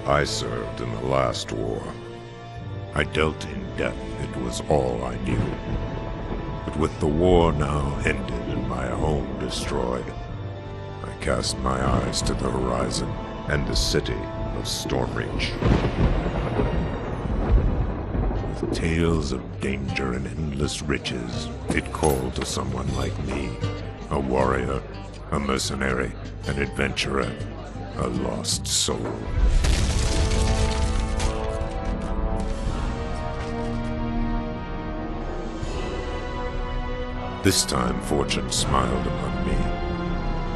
I served in the last war. I dealt in death, it was all I knew. But with the war now ended and my home destroyed, I cast my eyes to the horizon and the city of Stormreach. With tales of danger and endless riches, it called to someone like me, a warrior, a mercenary, an adventurer, a lost soul. This time fortune smiled upon me,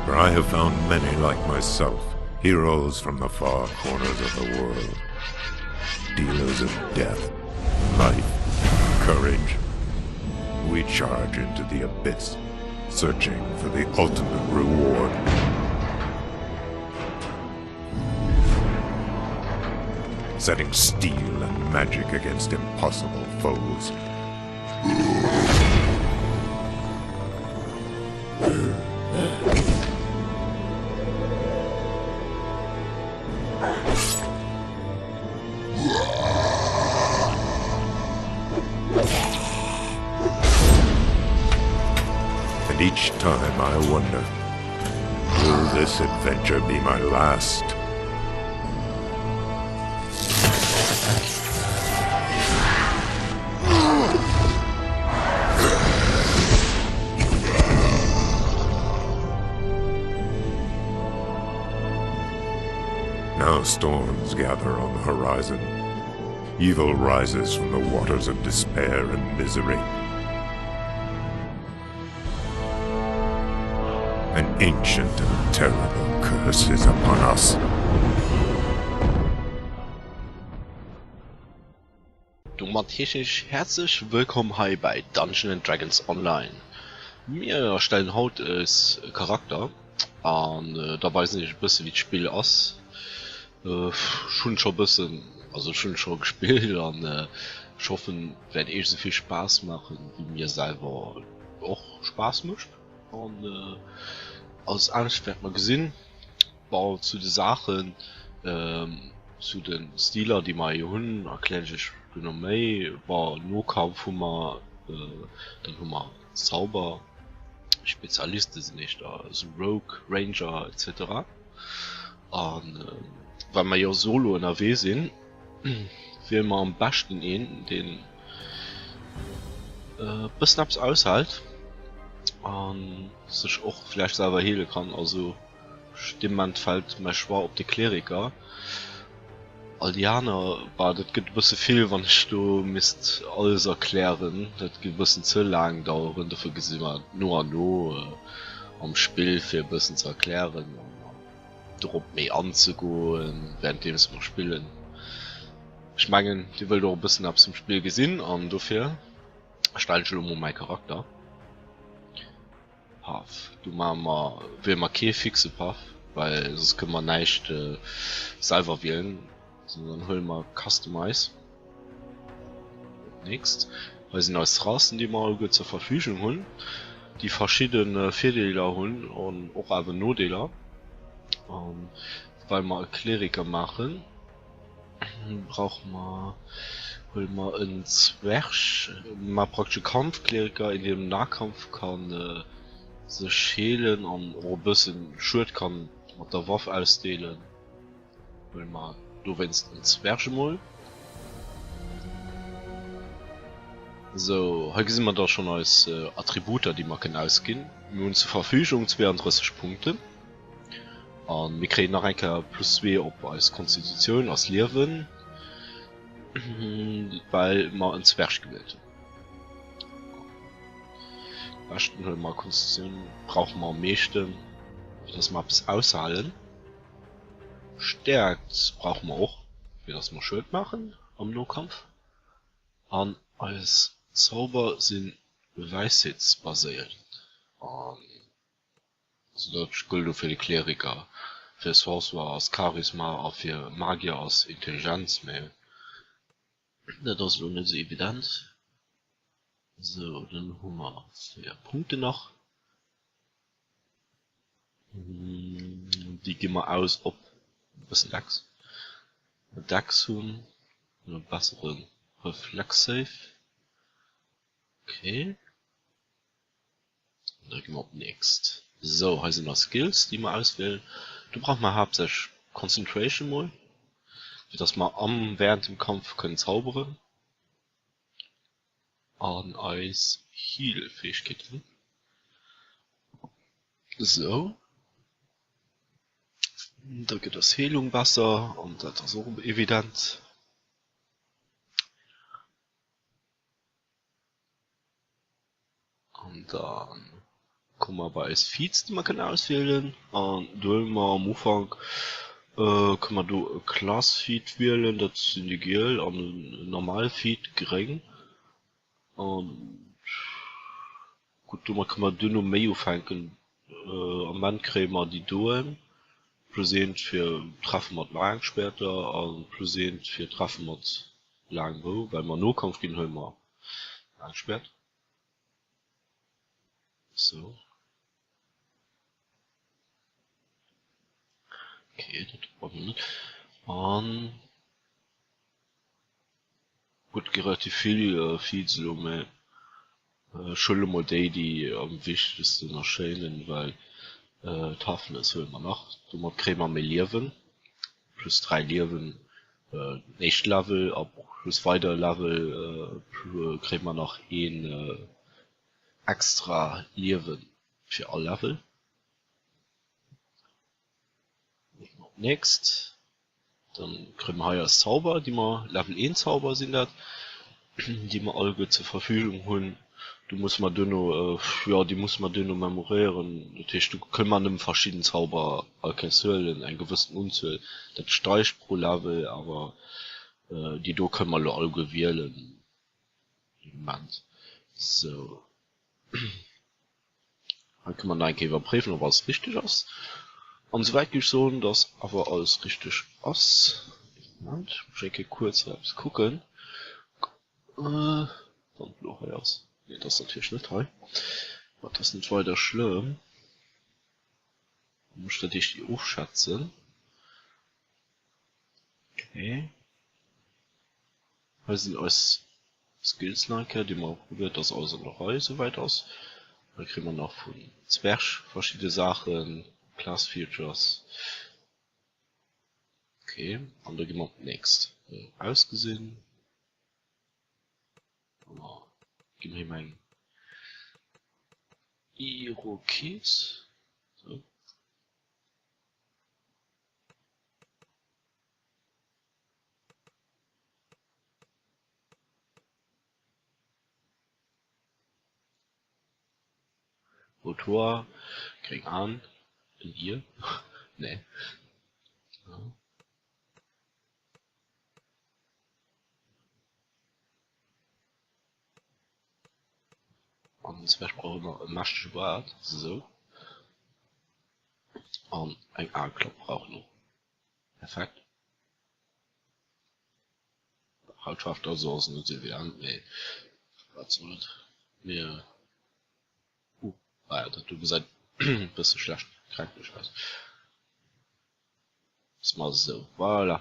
for I have found many like myself, heroes from the far corners of the world. Dealers of death, life, courage. We charge into the abyss, searching for the ultimate reward. Setting steel and magic against impossible foes. And each time I wonder, will this adventure be my last? Now storms gather on the horizon. Evil rises from the waters of despair and misery. An ancient and terrible curse is upon us. Domat heeschen ech häerzlech wëllkomm hei bäi Dungeon and Dragons Online. Mir erstellen haut es Charakter an da weisen ech e bësse wéi d'Spill ass. Ech hunn scho bëssen, also ech hunn scho gespillt an ech hoffen et wäert iech esou vill Spaass maachen wéi mir selwer och Spaass mécht. An alles anescht wäerte mer gesinn. Bon, zu de Saachen, zu de Stiler déi mer hei hunn, erklären ech iech duerno méi. Bon, Nokampf hu mer, dann hu mer Zauber, Spezialiste sinn éischter esou Rogue, Ranger etc. An well mer jo solo ënnerwee sinn, wiele mer am beschten een, deen e bëssen eppes aushält a sech och vläicht selwer heele kann. Also dee Moment fält mäi Choix op de Kleriker. All déi aner, bah, dat gëtt e bësse vill, wann ech do misst alles erklären. Dat géif e bëssen ze laang daueren. Dofir gesi mer et no an no am Spill, fir e bëssen ze erklären an dorop méi anzegoen, wärenddeems mer spillen. Ech mengen, Dir wëllt och e bëssen eppes vum Spill gesinn an dofir erstellen ech elo mol mäi Charakter. Path, do maache mer, wiele mer kee fixe Path, well soss kënne mer näischt selwer wielen, sondern huele mer Customize. Next. Hei sinn eis Rassen, déi mer alleguer zur Verfügung hunn, déi verschidde Virdeeler hunn an och awer Nodeeler. An well mer e Kleriker maachen, Brauche mer, huele mer en Zwerg, ma praktesch e Kampfkleriker, een deen am Nahkampf kann sech heelen an och e bëssen Schued kann mat der Waff ausdeelen. Huele mer dowéinst en Zwerg emol. Sou, hei gesi mer da schonn eis Attributer déi mer kënnen ausginn. Mir hunn zur Verfügung 32 Punkten. An mir kréien nach eng Kéier plus 2 op eis Konstitutioun, eis Liewen, well mer en Zwerg gewielt hunn. Beschten huele mer Konstitutioun, brauche mer am meeschten, fir dass mer eppes aushalen. Stäerkt brauche mer och, fir dass mer Schued maachen am Nokampf. An eis Zauber si wäisheetsbaséiert. An Also dat gëllt elo fir de Kleriker, fir Sorcerer ass Charisma a fir Magier ass Intelligenz, mä dat ass elo net esou evident. Sou, dann hu mer 4 Punkten nach, déi gi mer aus op e bëssen Dex. Dex hunn, e bessere Reflex Save. Okay. An da gi mer op Next. Sou, hei sinn eis Skills, déi mer auswielen. Do brauche mer haaptsächlech Concentration mol, fir dass mer am während dem Kampf kënnen zauberen. An eis Heal-Fäegkeeten. Sou. Da gëtt eis Heelung besser, an dat ass och evident. An da komme mer bei eis Feats, déi mer kënnen auswielen. An do hu mer am Ufank, kënne mer do e Class Feat wielen, dat sinn déi giel, an en normal Feat, gréng. An gutt, domat kënne mer duerno méi ufänken. Am Ament kréie mer déi doen, plus eent fir Treffe mat Laangschwäerter a plus eent fir Treffe mat Laangbou. Well mer Nokampf ginn, huele mer Laangschwäert. Sou. Okay, dat brauche mer net. An gutt, gi relativ vill Feeds elo, mä ech huele mol déi, déi am wichtegsten erschéinen, well Toughness huele mer nach. Domat kréie mer méi Liewen, plus 3 Liewen éischt Level a plus weider Level kréie mer nach een extra Liewen fir all Level. Next. Dann kréie mer hei eis Zauber, déi mer, Level 1 Zauber sinn dat, déi mer alleguer zur Verfügung hunn. Do musse mer duerno, jo déi musse mer duerno memoréieren. Dat heescht do kënne mer nëmme verschidden Zauber all Kéiers huelen, eng gewëssen Unzuel. Dat steigt pro Level, awer déi do kënne mer elo alleguer wielen de Moment. Sou. Hei kënne mer nach eng Kéier iwwerpréiwen, ob alles richteg ass. An esouwäit géif ech soen, dass awer alles richteg ass. Moment, ech muss eng Kéier kuerz hei eppes kucken. Wann et elo hei ass. Nee, et ass natierlech net hei. Ma et ass net weider schlëmm. Da muss ech dat eescht ofschätzen. Okay. Hei sinn eis Skills nach eng Kéier, déi mer probéiert, dass alles an der Rei esouwäit ass. Hei kréie mer nach vun Zwerg verschidde Saachen, Class Features. Ok, an da gi mer op d'nächst. Ausgesinn. A mer ginn him eng Irokes. Sou. Rotor, gréng Aen, en Ier, nee. An den Zwerg brauch ëmmer e mächtege Baart, sou. An eng Aeklapp brauch en och. Perfekt. Hautfaarf also ass net evident, mee wat soll et. Mir uh ah ja, dat do gesäit e bësse schlecht kränklich aus. Ass mar esou, voilà.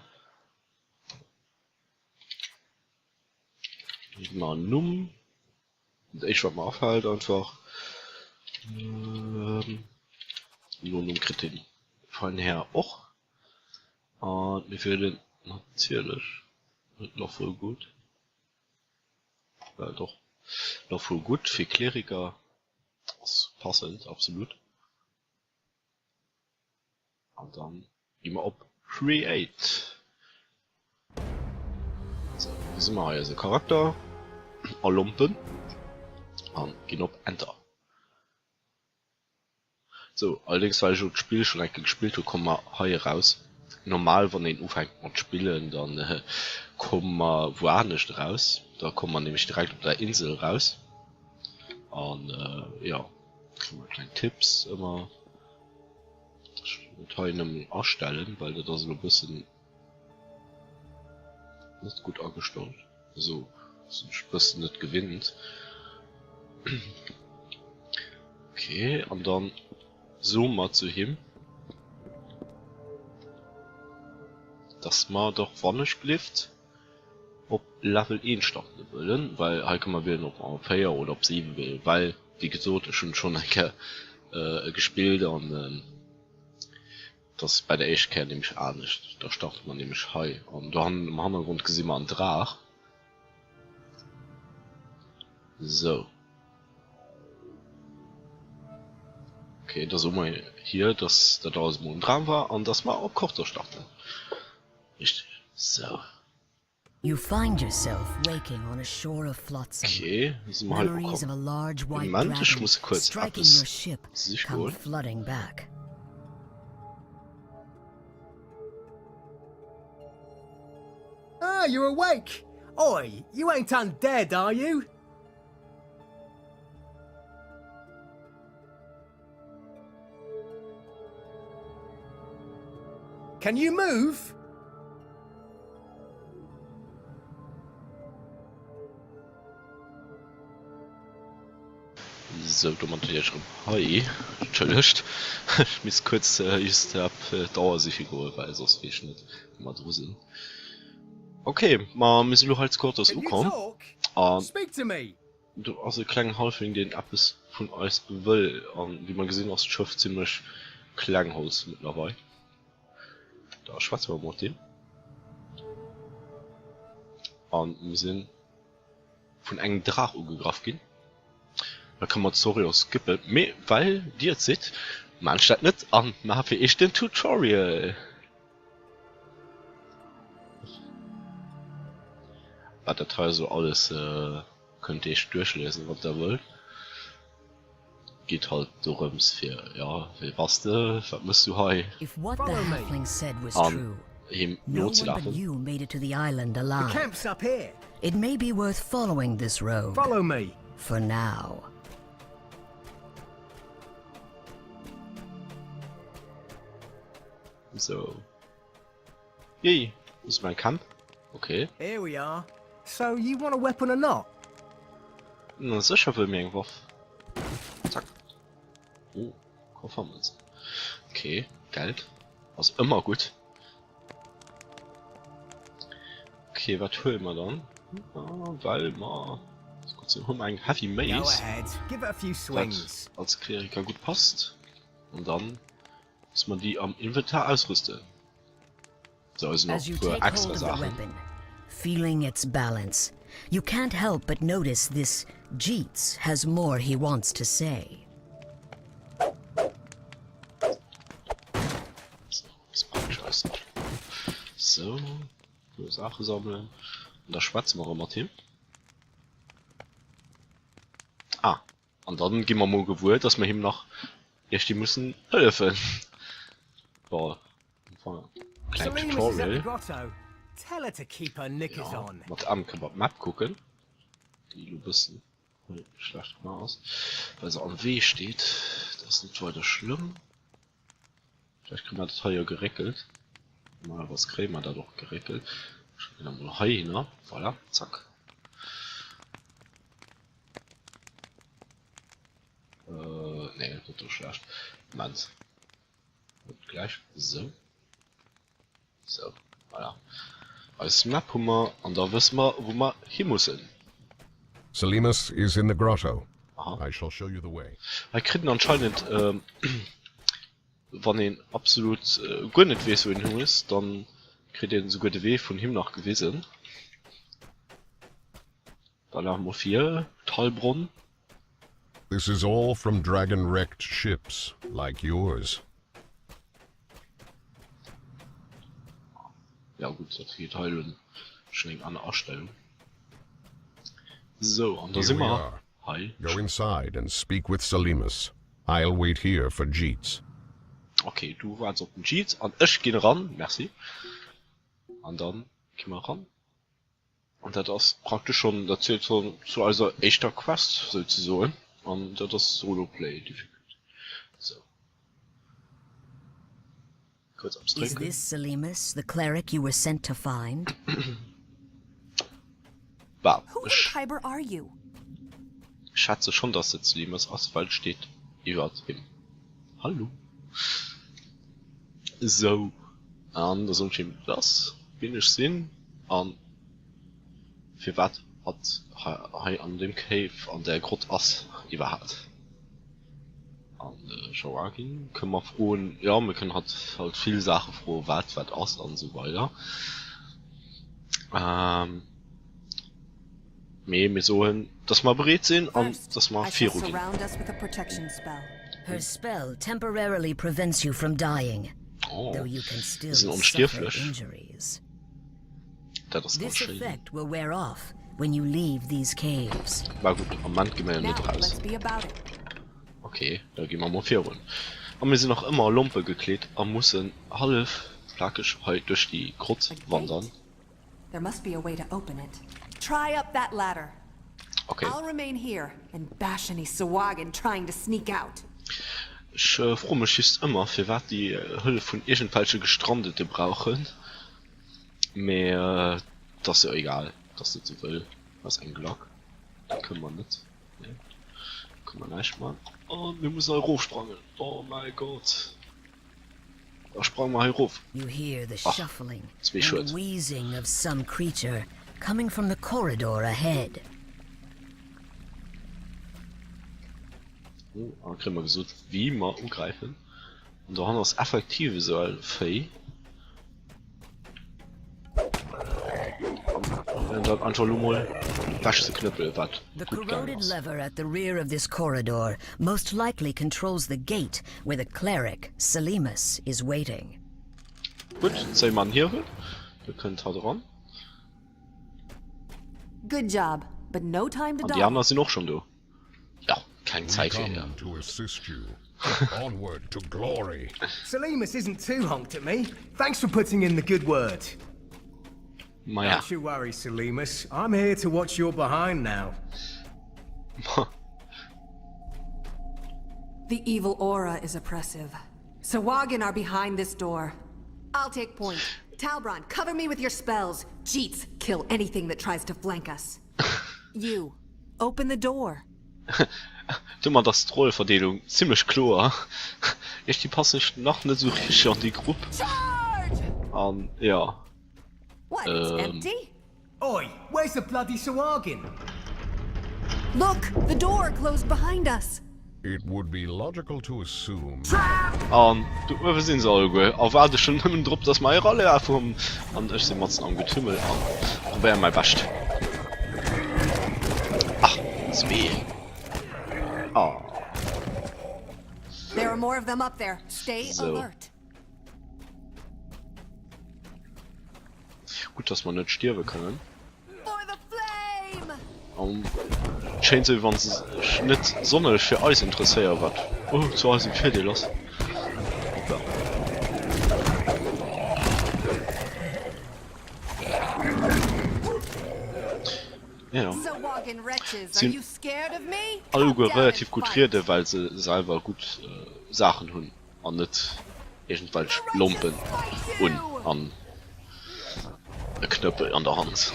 Dann gi mer en Numm. Dat éischt wat mer afält einfach. Nonumm kritt den feinen Här och. An mir wielen natierlech net Lawful Good. Well doch Lawful Good fir Kleriker ass passend, absolut. An dann gi mer op Create. Sou, gesi mer hei eise Charakter a Lompen an ginn op Enter. Sou, allerdéngs well ech elo d'Spill schonn eng Kéier gespillt hu komme mer hei eraus. Normal wann een ufänkt mat spillen, dann komme mer wou anescht eraus. Da komme mer nämlech direkt op der Insel eraus an jo kréie mer kleng Tipps ëmmer. Ech wollt hei nëmmen astellen, well dat ass elo bëssen net gutt agestallt. Also sinn ech bëssen net gewinnt. Okay, an dann soe mer zu him, dass. Dass mer doch wannechgelift op Level 1 starten wëllen, well hei kënne mer wielen ob mer op 4 oder op 7 wëllen, well wéi gesot ech hunn schonn eng Kéier gespillt an et ass bei der éischter Kéier nämlech anescht, da starte mer nämlech hei an do am Hannergrond gesi mer en Draach. Sou. Ok, da soe mer hier, dass dat alles emol en Dram war an dass mer op Corto starten. Richteg. Sou. You find yourself waking on a shore of flotsam. Ok, da si mer hei Memories of ukomm. a large white Moment, ech dragon muss kuerz striking eppes your ship siche come goen. flooding back. Ah, you're awake! Oi, you ain't undead, are you? Can you move? Sou, domat wier ech erëm hei. Entschëllegt, ech misst kuerz just op d'Auer siche goen, well soss weess ech net, wou mer dru sinn. Ok, ma mir si lo hei zu Cortos Can you ukomm talk? an Speak to me! do ass e klengen Halfling, deen eppes vun eis wëll. An wéi mer gesinn, ass d'Schëff zimmlech kleng Holz mëttlerweil. Da schwätze mer mol mat deem. An mir sinn vun engem Draach ugegraff ginn. Da kënne mer d'Story och skippen, mee well dir et sidd, maan ech dat net an maache fir iech den Tutorial. Wat dat hei esou alles kënnt dir iech duerchliesen wann der wëllt. Geet halt dorëms fir, jo wéi bass de, wat mëss du hei? If what the Follow me. halfling said was An true, him no one but nozelafen. you made it to the island The alive. camp's up here. It may be worth following this road. Follow me. For now. Sou. Yay, do si mer am Camp. Okay. Here we are. So you want a weapon or not? Na sécher wëlle mir eng Waff. Zack. Oh, Koffermënzen. Okay, Geld ass ëmmer gutt. Okay, wat huele mer dann? Ah, well mer gutt sinn, huele mer eng Heavy Go Mace, ahead, give it a few wat swings. als Kleriker gutt passt. An dann Muss man déi am Inventar ausrüsten. So, also nach As you puer take extra hold of the Saachen. weapon, feeling its balance, you can't help but notice this Jeets has more he wants to say. So, das praktisch alles. So, puer Saache sammelen. Und da schwätze mer erëm mat him. Ah, An dann gi mer mol gewuer, dass mer him nach iergdi mussen hëllefen. Bon, enfin, klengt Tutorial. Jo, mat M kënne mer d'Map kucken, déi elo bëssen schlecht gemaach ass, well se am Wee steet. Dat ass net weider schlëmm. Vläicht kréie mer dat hei jo geréckelt. Normalerweis kréie mer dat och geréckelt. Ech ginn emol heihinner. Voilà, zack. Äh, nee, dat ass schlecht. Moment. Net gleich. So. So, voilà. Eis Map hu mer an da wësse mer, wou mer hi mussen. Selimus is in the grotto. Aha. I shall show you the way. Hei kritt en anscheinend, ähm, wann een absolut äh, guer net weess, wou een hi muss, dann kritt een souguer de Wee vun him nach gewisen. Da lafe mer fir d'Heilbronn. This is all from dragon-wrecked ships, like yours. Ja gutt, dat geet hei elo schon eng aner Astellung. Sou, an da Here si we mer are. hei. Go inside and speak with Selimus. I'll wait here for Jeets. Ok, du waarts op den Jeets an ech ginn eran. Merci. An dann gi mer eran. An dat ass praktesch schonn, dat zielt schonn zu eiser éischter Quest souzesoen. An dat ass Solo Play Difficulty. Sou. Kuerz eppes Is drénken. this Selimus, the cleric you were sent to find? Bah, Who in ech Khyber are you? schätze schonn, dass dat Selimus ass, well et steet iwwert him. Hallo. Sou. An da soen ech him, dass. wien ech sinn an firwat hatt hei an deem Cave, an där Grott ass iwwerhaat. An de Joaquin kënne mer froen, jo mir kënnen hatt halt vill Saache froen, wat wat ass an esou weider. Mee mir soen, dass mer bereet sinn an First, dass mer I shall viru ginn. surround us with a protection spell. Her spell temporarily prevents you from dying, Oh, though you can mir still sinn suffer onstierflech. injuries. Dat ass ganz This schéin. effect will wear off when you leave these caves. War gutt, am Moment gi mir jo net Now, raus. let's be about it. Ok, da gi mer mol virun. A mir sinn nach ëmmer a Lompe gekleet a mussen hallef plakeg hei duerch déi Grott A gate? wandern. There must be a way to open it. Try up that ladder. Ok. I'll remain here and bash any Sahuagin trying to sneak out. Ech froe mech just ëmmer firwat déi Hëllef vun iergendwelche Gestrandete brauchen, mee et ass jo egal, et ass net sou wëll. Ass eng Glack, dat kënne mer net, nee, kënne mer näischt man. An mir mussen hei erofsprangen, oh mäi Gott. Da sprang mer hei erof. You hear the Ach, shuffling zwee and Schued. wheezing of some creature coming from the corridor ahead. Oh, an da kréie mer gesot, wie mer ugräifen. An dohanner ass effektiv esou e Véi. An dat einfach lo mol wech ze knëppelen, wat The gutt gaangen corroded ass. lever at the rear of this corridor most likely controls the gate where the cleric, Selimus, is waiting. Gutt, zéi mer en Hiewel, da kënnt hatt eran. Good job, but no time to An déi dawdle. aner sinn och schonn do. Jo, keng We Zäit fir come to assist you. Onward to glory. Selimus isn't too honked at me. Thanks for putting in the good word. Maja. Don't you worry, Selimus. I'm here to watch your behind now. The evil aura is oppressive. Sahuagin are behind this door. I'll take point. Talbron, cover me with your spells. Jeets, kill anything that tries to flank us. You, open the door. Domat ass d'Rolleverdeelung zimmlech kloer. Iergendwéi passen ech nach net esou richteg an déi Grupp. Charge! An jo. What, it's Ähm. empty? Oi, where's the bloody Sahuagin? Look, the door closed behind us. It would be logical to assume. An do uewe sinn se alleguer a waarde schonn nëmmen drop, dass mer eralafen kommen. An ech si matzen am Getümmel a probéiere mäi Bescht. Ach, zwee. Ah. There are more of them up there. Stay So. alert. Gutt, dass mer net stierwe kënnen. For the flame! An et schéint sou, wéi wann se sech net sonnerlech fir eis interesséieren, wat zu eisem Virdeel ass. Hoppla. Ja. Sahuagin wretches, are Sinn you scared of me? Come alleguer down relativ and gutt fight. rieden, well se selwer gutt Saachen hunn an net iergendwelch The Lompen righteous smite un you! an e Knëppel an der Hand.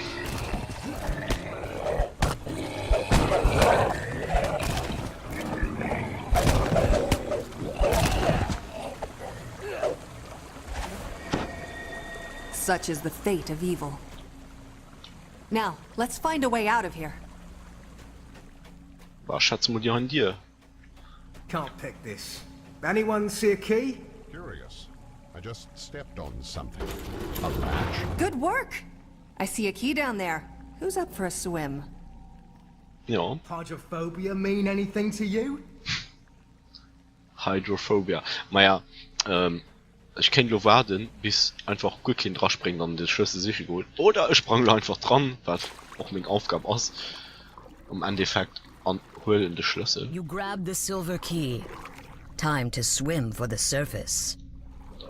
Such is the fate of evil. Now, let's find a way out of here. Bah, schätze mol déi hein Dier. Can't pick this. Anyone see a key? Curious. I just stepped on something. A latch? Good work! I see a key down there. Who's up for a swim? Jo. Hydrophobia mean anything to you? Hydrophobia. Maja, ähm, ech kéint elo waarden, bis einfach guer keen draspréngt an de Schlëssel siche goen. Oder ech sprang elo einfach dran, wat och meng Aufgab ass am Endeffekt, an huelen de Schlëssel. You grab the silver key. Time to swim for the surface. Da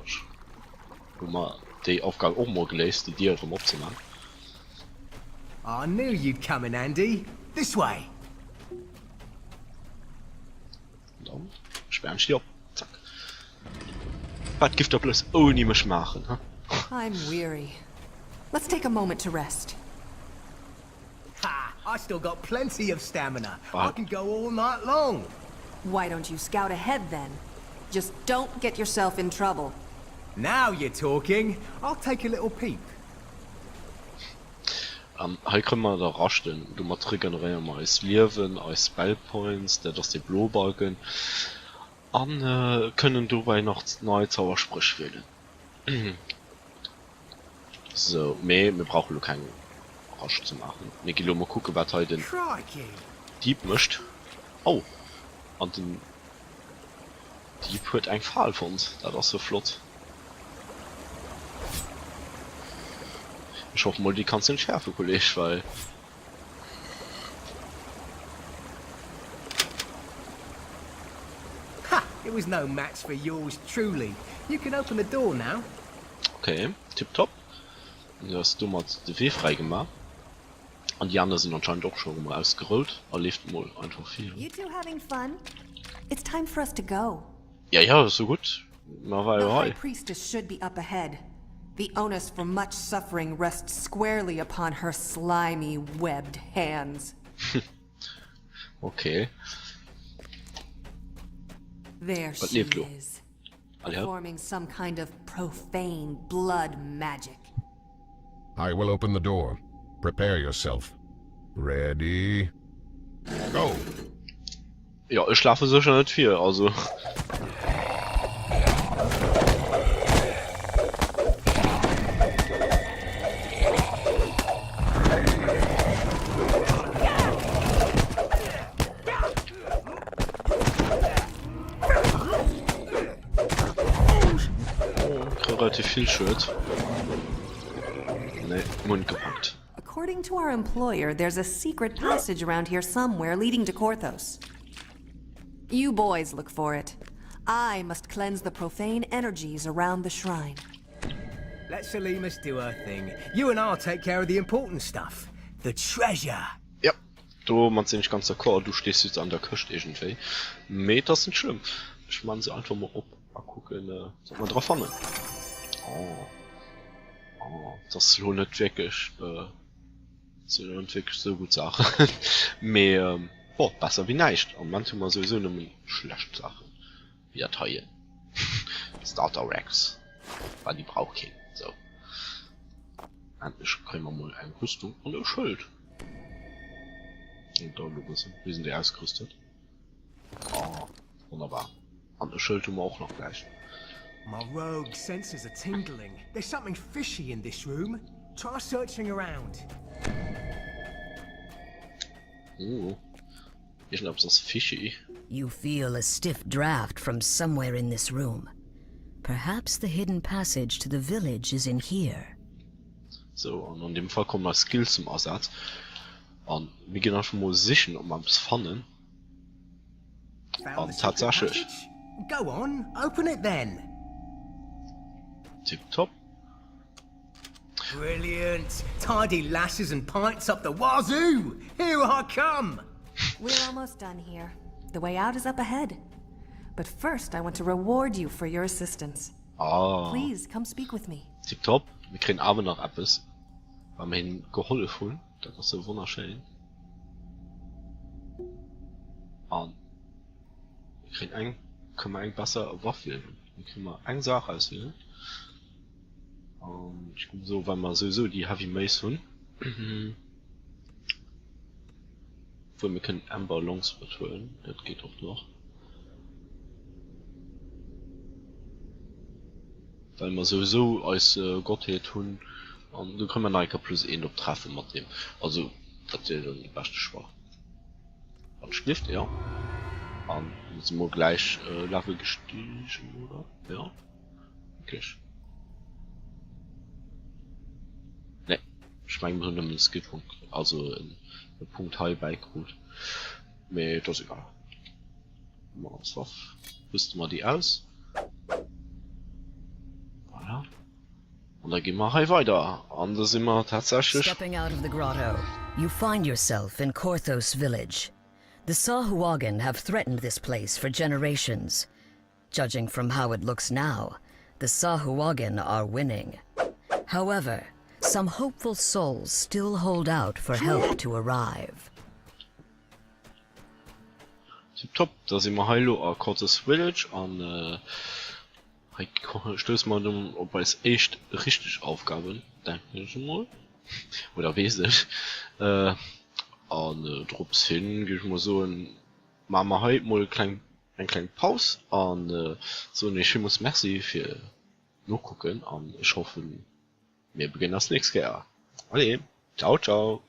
hu mer déi Aufgab och mol geléist, déi Dier erëm opzemaachen. I knew you'd come in handy. This way. Dann sperren ech déi op. Zack. Wat giff der bloss ouni mech maachen, he? I'm weary. Let's take a moment to rest. Ha! I still got plenty of stamina. I Wow. can go all night long. Why don't you scout ahead then? Just don't get yourself in trouble. Now you're talking. I'll take a little peep. An hei kënne mer da raschten. Domat regeneréiere mer eist Liewen, eis Spell Points, dat ass dee blo Balken, a kënnen dobäi nach nei Zauberspréch wielen. Sou, mee mir brauche lo keng Rascht ze maachen. Mir gi lo mol kucken, wat hei den Crikey! Dieb mécht. Oh, an den Dieb huet eng Fal fonnt. Dat ass jo flott. Ech hoffen mol, déi kanns de entschäerfen, Kolleg, well. Ha! It was no match for yours truly. You can open the door now. Ok, tiptop. Du hues domat de Wee fräi gemaach. An déi aner sinn anscheinend och scho erëm erausgerollt a leeft mol einfach virun. You two having fun? It's time for us to go. Ja, ja, ass jo gutt. Ma war The jo High hei. Priestess should be up ahead. The onus for much suffering rests squarely upon her slimy, webbed hands. Ok. There Wat she leeft lo? is, Allez hopp. performing some kind of profane blood magic. I will open the door. Prepare yourself. Ready? Go! Jo, ech lafe sécher net vir, also. Oh, relativ vill Schued. Nee, Mund gepackt. According to our employer, there's a secret passage around here somewhere leading to Korthos. You boys look for it. I must cleanse the profane energies around the shrine. Let Salimus do her thing. You and I'll take care of the important stuff. The treasure. Ja, domat sinn ech ganz d'accord. Du stees just an der Këscht iergendwéi. Mee et ass net schlëmm. Ech man se einfach mol op a kucken, wat mer dra fannen. Oh. Oh, dat ass elo net wierklech, sinn elo net wierklech esou gutt Saachen. Mee bon, besser wéi näischt. Am Moment hu mer souwisou nëmmen schlecht Saachen, wéi dat heien. Starter Racks, well déi brauch keen. Sou, endlech kréie mer mol eng Rüstung an e Schëld. Und da elo bëssen, wéi sinn déi ausgerüstet? Oh, wonnerbar. An e Schëld hu mer och nach gläich. My rogue senses are tingling. There's something fishy in this room. Try searching around. Oh, iergendeppes ass fishy. You feel a stiff draft from somewhere in this room. Perhaps the hidden passage to the village is in here. Sou, an an deem Fall kommen eis Skills zum Asaz. An mir ginn einfach mol sichen, ob mer eppes fannen. Found An the secret tatsächlech. passage? Go on, open it then. Tipptopp. Brilliant! Tidy lasses and pints up the wazoo! Here I come! We're almost done here. The way out is up ahead. But first, I want to reward you for your assistance. Ah. Please come speak with me. Tipptopp. Mir kréien awer nach eppes, well mer hinnen gehollef hunn. Dat ass sou wonnerschéin. An mir kréien eng, kënne mer eng besser Waff wielen. Mir kënne mer eng Saach auswielen. An ech kucken esou, well mer souwisou déi Heavy Mace hunn. Obwuel mir kënnen Amber Longsword huelen, dat geet och nach. Well mer souwisou eis Gottheet hunn an do kréie mer nach eng Kéier plus eent op d'Treffen mat deem. Also dat wier dann de beschte Choix. Wann ech gelift, jo. An da si mer gläich Level gestigen, oder? Jo, wierklech? Nee, ech mengen mer hunn nëmmen e Skillpunkt, also e Punkt hei bäikrut. Mee et ass egal. Mat als Waff rüste mer déi aus. Voilà. An da gi mer hei weider. An da si mer tatsächlech. Stepping out of the grotto, you find yourself in Korthos village. The Sahuagin have threatened this place for generations. Judging from how it looks now, the Sahuagin are winning. However, some hopeful souls still hold out for help to arrive. Tiptop, da si mer hei elo a Cortes Village an hei stousse mer dann op eis éischt richteg Aufgaben, denken ech emol. Oder weess ech. An drops hin géif ech mol soen, maache mer hei mol e kleng, eng kleng Paus an soen iech villmools Merci fir nokucken an ech hoffen mir begéinen eis nächst Kéier. Allez, ciao ciao.